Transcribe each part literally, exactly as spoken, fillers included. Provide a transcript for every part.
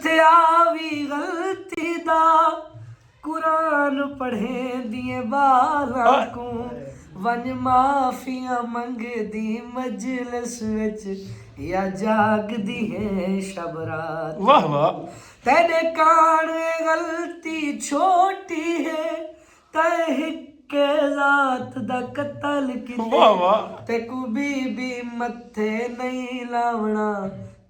تھیا وی غلطی دا۔ قرآن پڑھیندیں ٻالاں کوں، ونڄ معافیاں منگدیں مجلس وچ، یا جاڳدی ہیں شب رات۔ واہ واہ۔ تیݙے کاݨ اے غلطی چھوٹی ہے، تیں ہکے ذات دا قتل کیتے۔ واہ واہ۔ تیکوں بی بی متھے نہیں لاوݨا،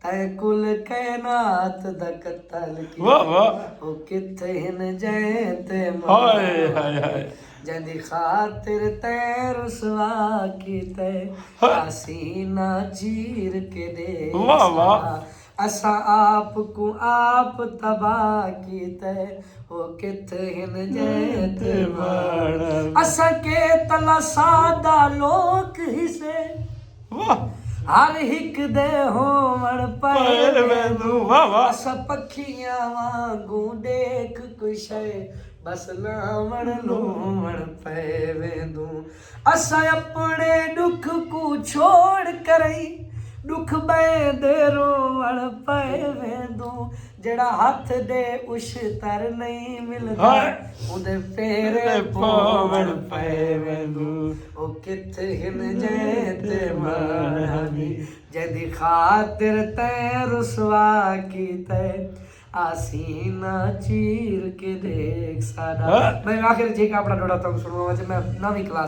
تیں کل کائنات دا قتل کیتے۔ واہ واہ۔ او کتھ ہن جئیں تے ہائے ہائے ہائے۔ جیندی خاطر تیں رسوا کیتے۔ ہائے۔ آ سینہ چیر کے ݙیکھ واہ واہ۔ ساݙا، اساں آپ کوں آپ تباہ کیتے۔ او کتھ ہن جئیں تے ماݨ۔ اساں کے تلا سادہ لوک ہسے، واہ۔ ہر ہک دے ہووݨ پئے پئے ویندوں۔ ویندوں۔ واہ واہ۔ اساں پکھیاں وانگوں ݙیکھ کوئی شئے، بس لاوݨ لووݨ پئے ویندوں۔ اساں اپݨے ݙکھ کوں چھوڑ کرئیں، ݙکھ ٻئیں دے رووݨ پئے ویندوں۔ جیڑھا ہتھ ݙے اشتر نہیں ملدا، ہائے۔ اوندے پیرے پووݨ پئے ویندوں۔ او کتھ ہن جئیں تے ماݨ ہنی، جیندی خاطر تیں رسوا کیتے۔ آ سینہ چیر کے ݙیکھ ساݙا۔ ہائے۔ میں آخر جی اپݨا ݙوہڑا تہاکوں سݨواواں، جے میں نویں کلاس